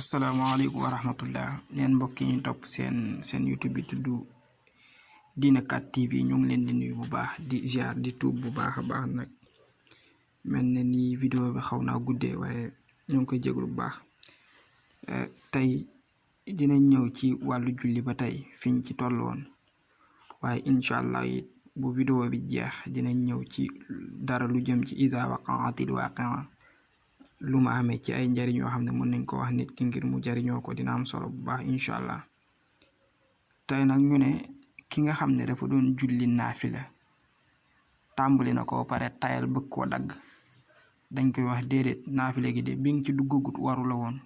asalaamaaleykum wa rahmatullah leen mbokk yi ñu topp seen YouTube bi tudd Dina 4 TV ñu ngi leen di nuyu bu baax di ziar di tuub bu baax a baax nag mel na ni vidéo bi xaw naa guddee waaye ñu ngi koy jéglu bu baax tey dinañ ñëw ci wàllu julli ba tey fiñ ci toll woon waaye incha allah it bu vidéo bi jeex dinañ ñëw ci dara lu jëm ci iza waqa'atil waqi'a lu ma amee ci ay njariñ yoo xam ne mën nañ ko wax nit ki ngir mu jariñoo ko dina am solo bu baax incha allah tey nag ñu ne ki nga xam ne dafa doon julli naafila tàmbali na ko pare tayal bëgg koo dagg dañ koy wax déedéet naafila gi de bi nga ci duggagut waru la woon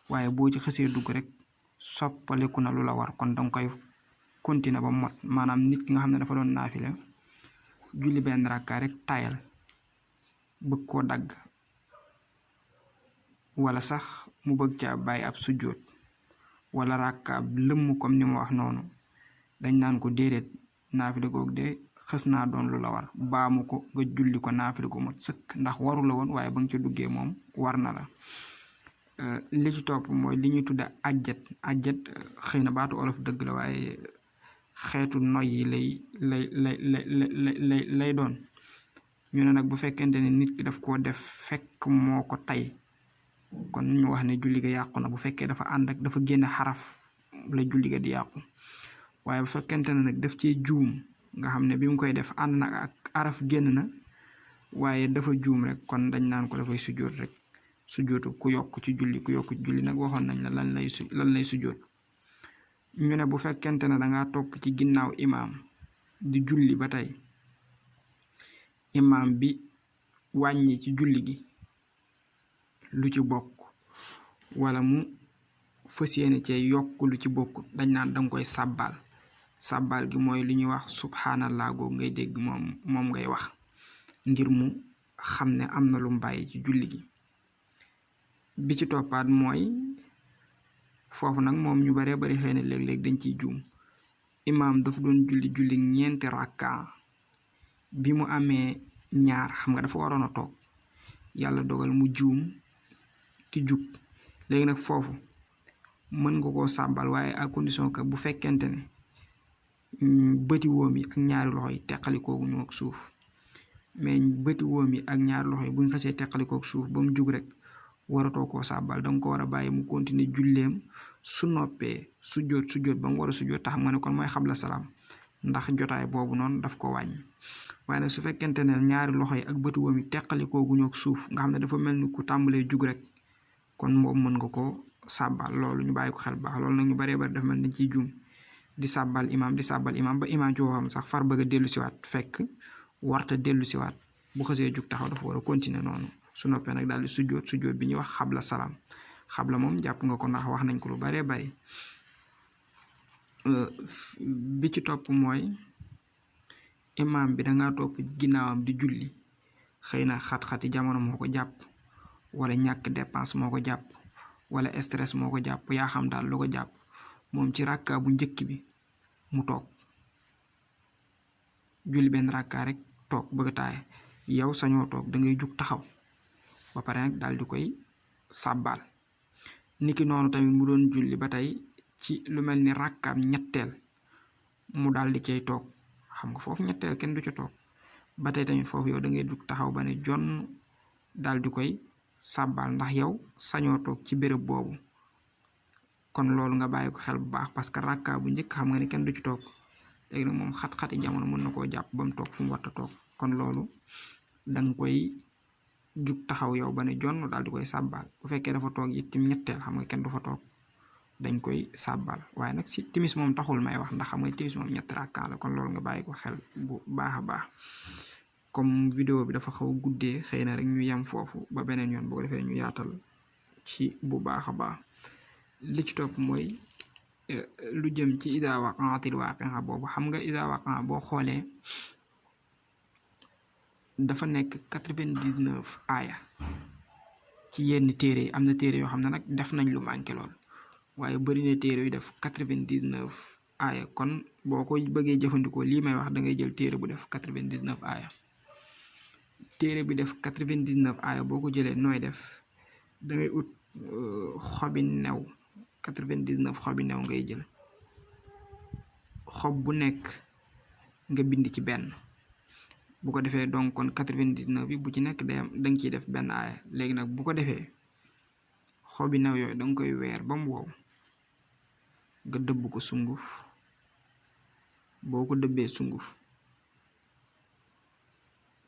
waaye boo ci xësee dugg rek soppaliku na lu la war kon danga koy continuer ba mot maanaam nit ki nga xam ne dafa doon naafila julli benn rakka rek tayal bëgg koo dagg wala sax mu bëgg caa bàyyi ab sujjóot wala rakka lëmm comme ni ma wax noonu dañ naan ko déedéet naafila googu de xës naa doon lu la war baamu ko nga julli ko naafila gu mot sëkk ndax waru la woon waaye ba nga ca duggee moom war na la li ci topp mooy li ñuy tudda ajjat xëy na baatu olof dëgg la waaye xeetu noy yi lay doon ñu ne nag bu fekkente ne nit ki daf koo def fekk moo ko tay kon ñu wax ne julli ga yàqu na bu fekkee dafa ànd ak dafa génn xaraf la julli ga di yàqu waaye bu fekkente ne nag daf cee juum nga xam ne bi mu koy def ànd na ak araf génn na waaye dafa juum rek kon dañ naan ko dafay sujjóot rek sujjóotu ku yokk ci julli nag waxoon nañ la lan lay sujjóot ñu ne bu fekkente ne dangaa topp ci ginnaaw imaam di julli ba tey imaam bi wàññi ci julli gi lu ci bokk wala mu fas yéene cee yokk lu ci bokkut dañ naan danga koy sàbbaal gi mooy li ñuy wax subhanallah googu ngay dégg moom ngay wax ngir mu xam ne am na lu mu bàyyi ci julli gi bi ci toppaat mooy foofu nag moom ñu baree bari xëy na léeg-léeg dañ ciy juum imaam dafa doon julli ñeenti rakka bi mu amee ñaar xam nga dafa waroon a toog yàlla dogal mu juum ki jug léegi nag foofu mën nga koo sàbbal waaye à condition que bu fekkente ne bëti woom yi ak ñaari loxo yi teqalikoogu ñu ak suuf mais bëti woom yi ak ñaari loxo yi buñ xasee teqalikook suuf ba mu jug rek waratoo koo sàbbal danga ko war a bàyyi mu continuer julleem su noppee sujjóot ba mu war a sujjóot tax nga ne kon mooy xabla salaam ndax jotaay boobu noonu daf ko wàññi waaye nag su fekkente ne ñaari loxo yi ak bëti woom yi teqalikoogu ñu ak suuf nga xam ne dafa mel ni ku tàmbalee jug rek kon moom mën nga ko sàbbal loolu ñu bàyyi ko xel baax loolu nag ñu baree bari dafa mel dañ ciy juum di sàbbal imaam ba imaam ci waxam sax far bëgg a dellu siwaat fekk warta dellu siwaat bu xësee jug taxaw dafa war a continuer noonu su noppee nag daal di sujjóot bi ñuy wax xabla salaam xabla moom jàpp nga ko ndax wax nañ ko lu baree bari bi ci topp mooy imaam bi danga topp ginnaawam di julli xëy na xat-xati jamono moo ko jàpp wala ñàkk dépense moo ko jàpp wala stress moo ko jàpp yaa xam daal lu ko jàpp moom ci rakka bu njëkk bi mu toog julli benn rakka rek toog bëgg taay yow sañoo toog dangay jug taxaw ba pare nag daal di koy sàbbaal niki noonu tamit mu doon julli ba tey ci lu mel ni rakkaam ñetteel mu daal di cay toog xam nga foofu ñetteel kenn du ca toog ba tey tamit foofu yow dangay jug taxaw ba ne jonn daal di koy sàbbaal ndax yow sañoo toog ci béréb boobu kon loolu nga bàyyi ko xel bu baax parce que rakka bu njëkk xam nga ne kenn du ci toog léegi nag moom xat-xati jamono mën na koo jàpp ba mu toog fu mu war a toog kon loolu danga koy jug taxaw yow ba ne jonn daal di koy sàbbaal bu fekkee dafa toog it tim ñetteel xam nga kenn du fa toog dañ koy sàbbaal waaye nag si timis moom taxul may wax ndax xam nga timis moom ñetti rakka la kon loolu nga bàyyi ko xel bu baax a baax comme vidéo bi dafa xaw guddee xëy na rek ñu yem foofu ba beneen yoon boo ko defee ñu yaatal ci bu baax a baax li ci topp mooy lu jëm ci iza waqa'atil waqi'a boobu xam nga iza waqa'a boo xoolee dafa nekk 99 aaya ci yenn téere yi am na téere yoo xam ne nag def nañ lu manqué lool waaye bari na téere yu def 99 aaya kon boo ko bëggee jëfandikoo lii may wax da ngay jël téere bu def 99 aaya téere bi def 99 aaya boo ko jëlee nooy def da ngay ut xobi new 99 xobi new ngay jël xob bu nekk nga bind ci benn bu ko defee donc kon 99 bi bu ci nekk danga ciy def benn aaya léegi nag bu ko defee xobi new yooyu danga koy weer ba mu wow nga dëbb ko sunguf boo ko dëbbee sunguf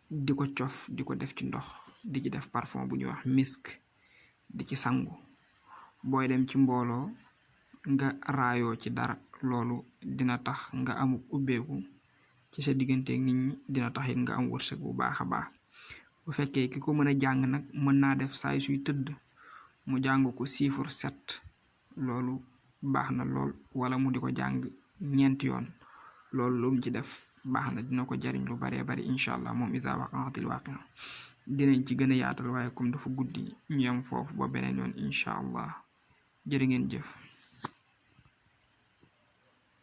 di ko cof di ko def ci ndox di ci def parfum bu ñuy wax misk di ci sangu booy dem ci mbooloo nga raayoo ci dara loolu dina tax nga am ubbeeku ci sa digganteeg nit ñi dina tax it nga am wërsëg bu baax a baax bu fekkee ki ko mën a jàng nag mën naa def saay suy tëdd mu jàng ko chiffre 7 loolu baax na lool wala mu di ko jàng 4 yoon loolu lu mu ci def baax na dina ko jariñ lu baree bari incha allah moom iza waqa'atil waqi'a dinañ ci gën a yaatal waaye comme dafa guddi ñu yem foofu ba beneen yoon incha allah jërë ngeen jëf